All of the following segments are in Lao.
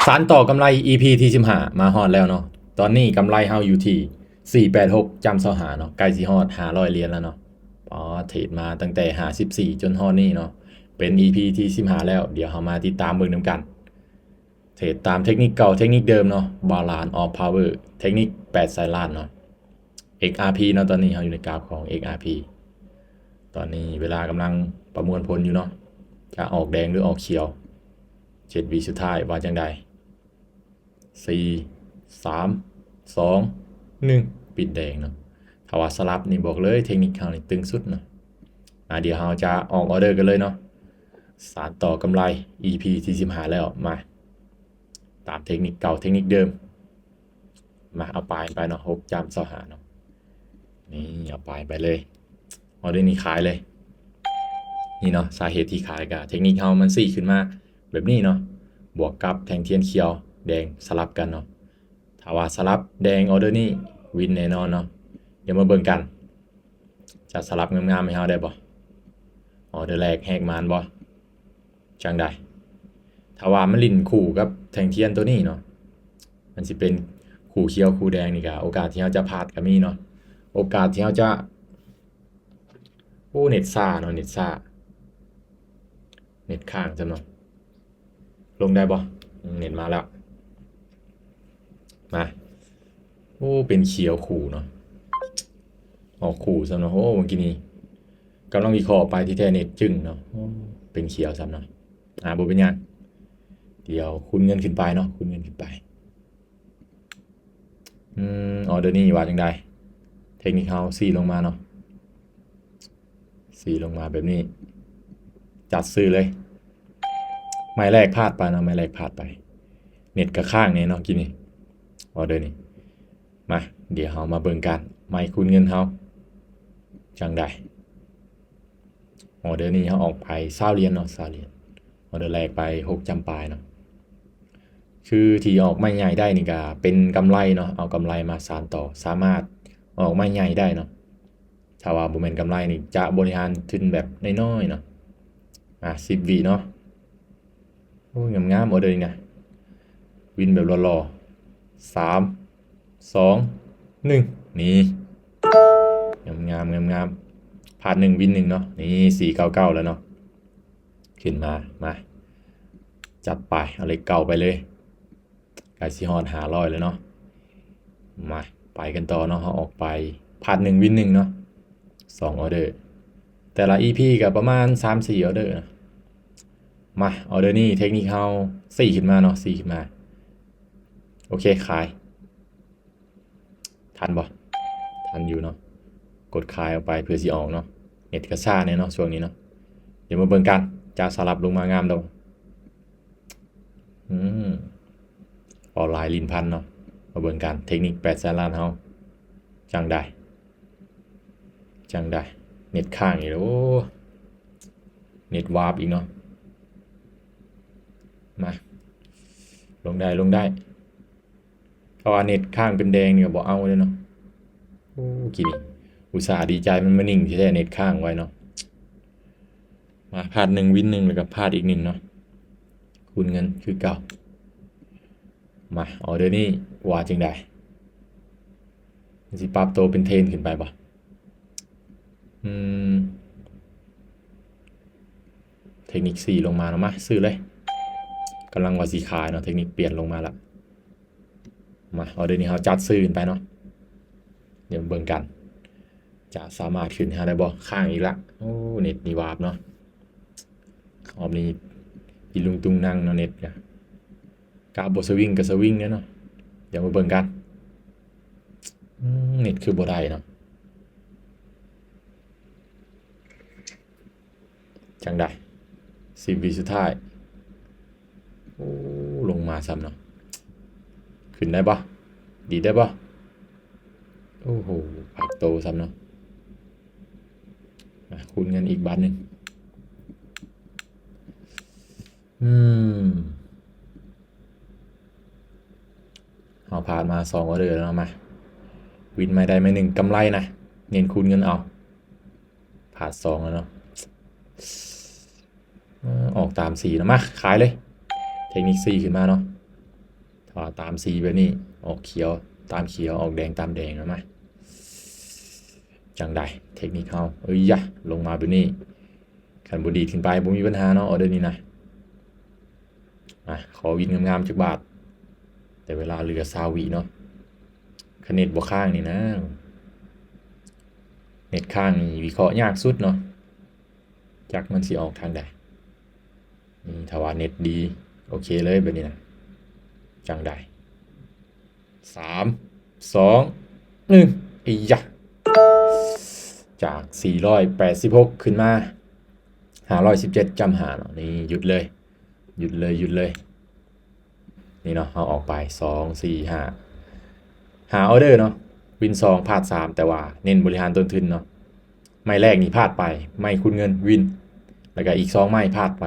ສານຕໍ່ກຳໄລ ອີພີທີສິບຫ້າ ມາຮອດແລ້ວເນາະ. ຕອນນີ້ກຳໄລເຮົາຢູ່ທີ່ສີ່ແປດຫົກຈຸດຊາວຫ້າເນາະ, ໃກ້ຊິຮອດຫ້າຮ້ອຍຫຼຽນແລ້ວເນາະ. ອໍ ເທຣດມາຕັ້ງແຕ່ຫ້າສິບສີ່ຈົນຮອດນີ້ເນາະ, ເປັນ ອີພີທີສິບຫ້າແລ້ວ. ດຽວເຮົາມາຕິດຕາມເບິ່ງນຳກັນ. ເທຣດຕາມເທັກນິກເກົ່າເທັກນິກເດີມເນາະ, ບາລານອອຟພາວເວີ ເທັກນິກແປດສາຍລ້ານເນາະ. ເອັກອາພີເນາະ, ຕອນນີ້ເຮົາຢູ່ໃນກາຟຂອງເອັກອາພີ. ຕອນນີ້ເວລາກຳລັງປະມວນຜົນຢູ່ເນາະ, ຈະອອກແດງຫຼືອອກຂຽວ. ເຈັດວິສຸດທ້າຍວ່າຈັ່ງໃດ? ສີ່ ສາມ ສອງ ໜຶ່ງ ປິດແດງເນາະ. ຖ້າວ່າສະຫຼັບນີ້ບອກເລີຍເທັກນິກເຮົານີ້ຕຶງສຸດເນາະ. ອາ ດຽວເຮົາຈະອອກອອເດີກັນເລີຍເນາະ. ສານຕໍ່ກຳໄລ ອີພີທີສິບຫ້າແລ້ວ. ມາ ຕາມເທັກນິກເກົ່າເທັກນິກເດີມ. ມາ ເອົາປາຍໄປເນາະ, ຫົກຈ້ຳຊາວຫ້າເນາະ. ນີ້ ເອົາປາຍໄປເລີຍ. ອອເດີນີ້ຂາຍເລີຍ. ນີ້ເນາະ, ສາເຫດທີ່ຂາຍກະເທັກນິກເຮົາມັນຊີ້ຂຶ້ນມາແບບນີ້ເນາະ, ບວກກັບແທ່ງທຽນຂຽວແດງສະຫຼັບກັນເນາະ. ຖ້າວ່າສະຫຼັບແດງອອເດີນີ້ວິນແນ່ນອນເນາະ. ດຽວມາເບິ່ງກັນ. ຈະສະຫຼັບງາມໆໃຫ້ເຮົາໄດ້ບໍ່? ອອເດີແລກແຫກມານບໍ່? ຈັ່ງໃດ? ຖ້າວ່າມັນຫຼິ້ນຄູ່ກັບແທ່ງທຽນໂຕນີ້ເນາະ, ມັນຊິເປັນຄູ່ຂຽວຄູ່ແດງນີ້ກະ ໂອກາດທີ່ເຮົາຈະພາດກະມີເນາະ. ໂອກາດທີ່ເຮົາຈະ ໂອ້ ເນັດຊ້າເນາະ, ເນັດຊ້າ ເນັດຄ້າງຊັ້ນເນາະ. ລົງໄດ້ບໍ່? ເນັດມາແລ້ວ. ມາ. ໂອ້ ເປັນຂຽວຄູ່ເນາະ, ອອກຄູ່ຊ້ຳເນາະ. ໂອ້ ເມື່ອກີ້ນີ້ກຳລັງວິເຄາະໄປ ທີ່ແທ້ເນັດຈຶ້ງເນາະ. ໂອ້ ເປັນຂຽວຊ້ຳເນາະ. ອາ ບໍ່ເປັນຫຍັງ, ດຽວຄູນເງິນຂຶ້ນໄປເນາະ, ຄູນເງິນຂຶ້ນໄປ. ອືມ ອອເດີນີ້ວ່າຈັ່ງໃດ? ເທັກນິກເຮົາຊີ້ລົງມາເນາະ, ຊີ້ລົງມາແບບນີ້ ຈັດຊື້ເລີຍ. ໄມ້ແລກພາດໄປເນາະ, ໄມ້ແລກພາດໄປ. ເນັດກະຄ້າງແນ່ເນາະກີ້ນີ້ ອອເດີນີ້. ມາ ດຽວເຮົາມາເບິ່ງກັນ ໄມ້ຄູນເງິນເຮົາຈັ່ງໃດ. ອອເດີນີ້ເຮົາອອກໄປຊາວຫຼຽນເນາະ, ຊາວຫຼຽນ. ອອເດີແລກໄປຫົກຈ້ຳປາຍເນາະ. ຄືທີ່ອອກໄມ້ໃຫຍ່ໄດ້ນີ້ກະເປັນກຳໄລເນາະ, ເອົາກຳໄລມາສານຕໍ່, ສາມາດອອກໄມ້ໃຫຍ່ໄດ້ເນາະ. ຖ້າວ່າບໍ່ແມ່ນກຳໄລນີ້ ຈະບໍລິຫານທຶນແບບນ້ອຍໆເນາະ. ອາ ສິບວິເນາະ. ໂອ້ຍ ງາມໆ ອອເດີນີ້ນະ. ວິນແບບຫຼໍ່ໆ. ສາມ ສອງ ໜຶ່ງ ນີ້ ງາມໆ ງາມໆ. ພາດໜຶ່ງວິນໜຶ່ງເນາະ. ນີ້ ສີ່ເກົ້າເກົ້າ ແລ້ວເນາະ. ຂຶ້ນມາ ມາ ຈັດໄປ, ເອົາເລກເກົ້າໄປເລີຍ. ໃກ້ຊິຮອດຫ້າຮ້ອຍແລ້ວເນາະ. ມາ ໄປກັນຕໍ່ເນາະ, ເຮົາອອກໄປພາດໜຶ່ງວິນໜຶ່ງເນາະ, ສອງອອເດີ. ແຕ່ລະອີພີກະປະມານສາມສີ່ອອເດີນະ. ມາ ອອເດີນີ້ເທັກນິກເຮົາຊີ້ຂຶ້ນມາເນາະ, ຊີ້ຂຶ້ນມາ. ໂອເຄ ຂາຍ. ທັນບໍ່? ທັນຢູ່ເນາະ. ກົດຂາຍອອກໄປເພື່ອຊິອອກເນາະ. ເນັດກະຊ້າແນ່ເນາະຊ່ວງນີ້ເນາະ. ດຽວມາເບິ່ງກັນ ຈະສະຫຼັບລົງມາງາມດອກ. ອືມ ອອນລາຍຫຼິ້ນພັນເນາະ. ມາເບິ່ງກັນ ເທັກນິກແປດແສນລ້ານເຮົາ ຈັ່ງໃດ? ຈັ່ງໃດ? ເນັດຄ້າງອີກແລ້ວ. ໂອ້ ເນັດວາບອີກເນາະ. ມາ ລົງໄດ້ ລົງໄດ້. ເພາະວ່າເນັດຄ້າງເປັນແດງນີ້ກະບໍ່ເອົາເດ້ເນາະ. ໂອ້ ກີ້ນີ້ອຸດສ່າດີໃຈ ມັນມານິ່ງແທ້ໆ ເນັດຄ້າງໄວ້ເນາະ. ມາ ພາດໜຶ່ງວິນໜຶ່ງ ແລ້ວກະພາດອີກໜຶ່ງເນາະ. ຄູນເງິນຄືເກົ່າ. ມາ ອອເດີນີ້ວ່າຈັ່ງໃດ? ມັນຊິປັບໂຕເປັນເທຣນຂຶ້ນໄປບໍ່? ອືມ ເທັກນິກສີ່ລົງມາເນາະ. ມາ ຊື້ເລີຍ. ກຳລັງວ່າຊິຂາຍເນາະ, ເທັກນິກປ່ຽນລົງມາລະ. ມາ ອອເດີນີ້ເຮົາຈັດຊື້ຂຶ້ນໄປເນາະ. ດຽວເບິ່ງກັນ ຈະສາມາດຂຶ້ນຫາໄດ້ບໍ່? ຄ້າງອີກລະ. ໂອ້ ເນັດນີ້ວາບເນາະ. ຮອບນີ້ອີລຸງຕຸງນັງເນາະ ເນັດກະ. ກາບບໍ່ສະວິງກະສະວິງແນ່ເນາະ. ດຽວມາເບິ່ງກັນ. ອືມ ເນັດຄືບໍ່ໄດ້ເນາະ. ຈັ່ງໃດ? ສິບວິສຸດທ້າຍ. ໂອ້ ລົງມາຊ້ຳເນາະ. ຂຶ້ນໄດ້ບໍ່? ດີດໄດ້ບໍ່? ໂອ້ໂຫ ພັກໂຕຊ້ຳເນາະ. ມາ ຄູນເງິນອີກບາດໜຶ່ງ. ອືມ ເຮົາພາດມາສອງອອເດີແລ້ວເນາະ. ມາ ວິນໄມ້ໄດ້ໄມ້ໜຶ່ງ ກຳໄລນະ, ເນັ້ນຄູນເງິນເອົາ. ພາດສອງແລ້ວເນາະ. ເອີ ອອກຕາມສີເນາະ. ມາ ຂາຍເລີຍ. ເທັກນິກສີ່ຂຶ້ນມາເນາະ. ວ່າຕາມສີແບບນີ້ ອອກຂຽວຕາມຂຽວ ອອກແດງຕາມແດງ ເອົາມາ ຈັ່ງໃດເທັກນິກເຮົາ ເອີຍຍະ ລົງມາແບບນີ້ ຄັນບໍ່ດີດຂຶ້ນໄປບໍ່ມີບັນຫາເນາະ ອໍເດີນີ້ນະ ມາ ຂໍວິນງາມໆຈັກບາດ ແຕ່ເວລາເຫຼືອຊາວວິເນາະ ຄັນເນັດບໍ່ຄ້າງນີ້ນະ ເນັດຄ້າງນີ້ວິເຄາະຍາກສຸດເນາະ ຈັກມັນຊິອອກທາງໃດ ນີ້ ຖ້າວ່າເນັດດີ ໂອເຄເລີຍແບບນີ້ນະ ຈັ່ງໃດ ສາມ ສອງ ໜຶ່ງ ເອີຍຍະ ຈາກສີ່ຮ້ອຍແປດສິບຫົກ ຂຶ້ນມາຫ້າຮ້ອຍສິບເຈັດ ຈ້ຳຫ້າເນາະ ນີ້ ຢຸດເລີຍ ຢຸດເລີຍ ຢຸດເລີຍ ນີ້ເນາະ ເຮົາອອກໄປ ສອງ ສີ່ ຫ້າ ຫ້າອໍເດີເນາະ ວິນສອງ ພາດສາມ ແຕ່ວ່າເນັ້ນບໍລິຫານຕົ້ນທຶນເນາະ ໄມ້ແລກນີ້ພາດໄປ ໄມ້ຄູນເງິນ ວິນ ແລ້ວກະອີກສອງໄມ້ພາດໄປ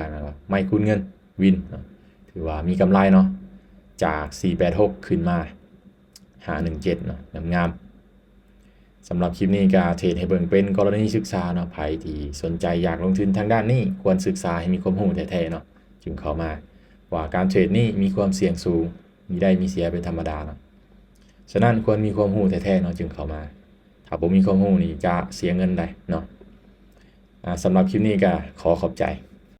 ໄມ້ຄູນເງິນ ວິນເນາະ ຖືວ່າມີກຳໄລເນາະ ຈາກສີ່ແປດຫົກ ຂຶ້ນມາຫ້າໜຶ່ງເຈັດເນາະ ງາມໆ ສຳລັບຄລິບນີ້ກະເທຣດໃຫ້ເບິ່ງເປັນກໍລະນີສຶກສາເນາະ ໃຜທີ່ສົນໃຈຢາກລົງທຶນທາງດ້ານນີ້ ຄວນສຶກສາໃຫ້ມີຄວາມຮູ້ແທ້ໆເນາະ ຈຶ່ງເຂົ້າມາ ວ່າການເທຣດນີ້ມີຄວາມສ່ຽງສູງ ມີໄດ້ມີເສຍເປັນທຳມະດາເນາະ ສະນັ້ນຄວນມີຄວາມຮູ້ແທ້ໆເນາະ ຈຶ່ງເຂົ້າມາ ຖ້າບໍ່ມີຄວາມຮູ້ນີ້ຈະເສຍເງິນໄດ໋ເນາະ ອາ ສຳລັບຄລິບນີ້ກະຂໍຂອບໃຈ